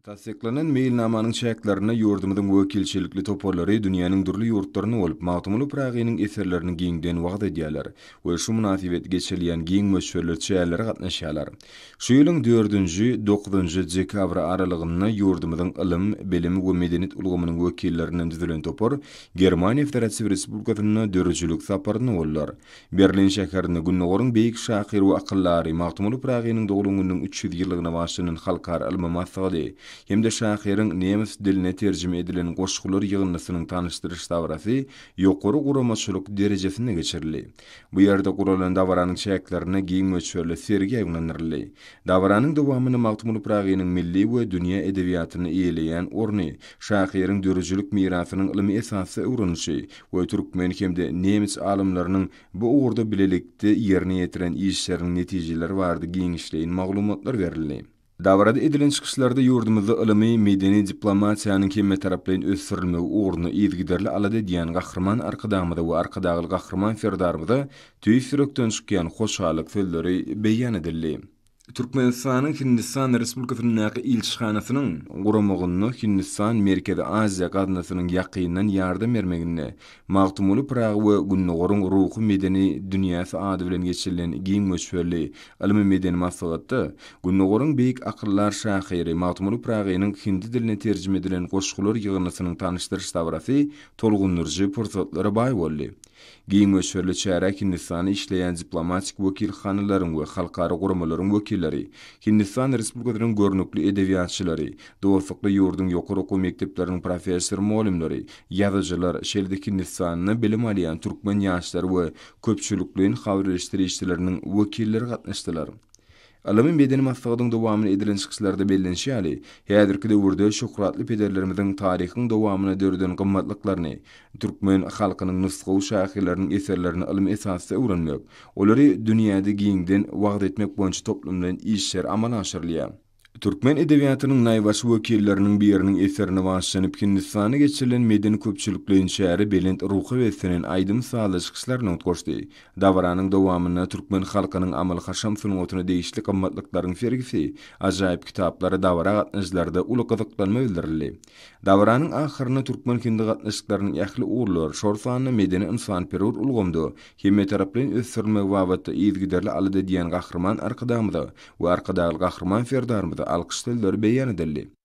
Tassyklanan meýilnamanyň çäklerinde ýurdumyzyň wekilçilikli toparlary dünýäniň dürli ýurtlarynda bolup, Magtymguly Pyragynyň eserlerini giňden wagyz edýärler we şu mynasybetli geçirilýän giň möçberli çärelere gatnaşýarlar. Şu ýylyň dördünji, dokuzynjy dekabry aralygynda ýurdumyzyň ylym, bilim we medeniýet ulgamynyň wekillerinden düzülen topar Germaniýa Federatiw Respublikasynda döredijilik saparynda boldular. Berlin şäherinde Gündogaryň beýik şahyry we akyldary Magtymguly Pyragynyň doglan gününiň 300 ýyllygyna bagyşlanan halkara ylmy maslahady hem-de şahyryň nemes diline terjime edilen goşgular ýygyndysynyň tanyşdyryş dabarasy ýokary guramaçylyk derejesinde geçirildi. Bu ýerde guralan dabaranyň çäklerinde giň möçberli sergi ýaýbaňlandyryldy. Dabaranyň dowamynda Magtymguly Pyragynyň milli we dünýä edebiýatynda eýeleýän orny, şahyryň döredijilik mirasynyň ylmy esasda öwrenilişi we türkmen hem-de nemes alymlarynyň bu ugurda bilelikde ýerine ýetiren işleriniň netijeleri barada giňişleýin maglumatlar berildi. Dabarada edilen çykyşlarda ýurdumyzda ylmy, medeni diplomatiýanyň hemmetaraplaýyn ösdürilmegi ugrunda yzygiderli alada edýän Gahryman Arkadagymyza we Arkadagly Gahryman Serdarymyza tüýs ýürekden çykýan hoşallyk sözleri beýan edildi. Türkmenistanyň Hindistan Respublikasyndaky ilçihanasynyň guramagynda Hindistan Merkezi Aziýa gaznasynyň ýakyndan ýardam bermeginde Magtymguly Pyragy we Gündogaryň ruhy-medeni dünýäsi ady bilen geçirilen giň möçberli ylmy-medeni maslahatda Gündogaryň beýik akyldar şahyry Magtymguly Pyragynyň hindi diline terjime edilen goşgular ýygyndysynyň tanyşdyryş dabarasy tolgundyryjy pursatlara baý boldy. Giň möçberli çärä Hindistanda işleýän diplomatik wekilhanalaryň we halkara guramalaryň wekilleri, Hindistan Respublikasynyň görnükli edebiýatçylary, dostlukly ýurduň ýokary okuw mekdepleriniň professor-mugallymlary, ýazyjylar, şeýle-de Hindistanda bilim alýan türkmen ýaşlary we köpçülikleýin habar beriş serişdeleriniň wekilleri gatnaşdylar. Ylmy-medeni maslahatyň dowamynda edilen çykyşlarda bellenişi ýaly, häzirki döwürde şöhratly pederlerimiziň taryhyň dowamynda döreden gymmatlyklaryny, türkmen halkynyň nusgawy şahyrlarynyň eserlerini ylmy esasda öwrenmek, olary dünýäde giňden wagyz etmek boýunça toplumlaýyn işler amala aşyrylýar. Türkmen edebiýatynyň naýbaşy wekilleriniň biriniň eserine bagyşlanyp Hindistanda geçirilen medeni-köpçülikleýin çäre belent ruha beslenen aýdym-sazly çykyşlar bilen utgaşdy. Dabaranyň dowamynda türkmen halkynyň amaly-haşam sungatyna degişli gymmatlyklaryň sergisi, ajaýyp kitaplara dabara gatnaşyjylarda uly gyzyklanma bildirildi. Dabaranyň ahyrynda türkmen-hindi gatnaşyklarynyň ähli ugurlar, şol sanda medeni-ynsanperwer ulgamda hemmetaraplaýyn ösdürilmegi babatda yzygiderli alada edýän Gahryman Arkadagymyza we Arkadagly Gahryman Serdarymyza alkyş sözleri beýan edildi.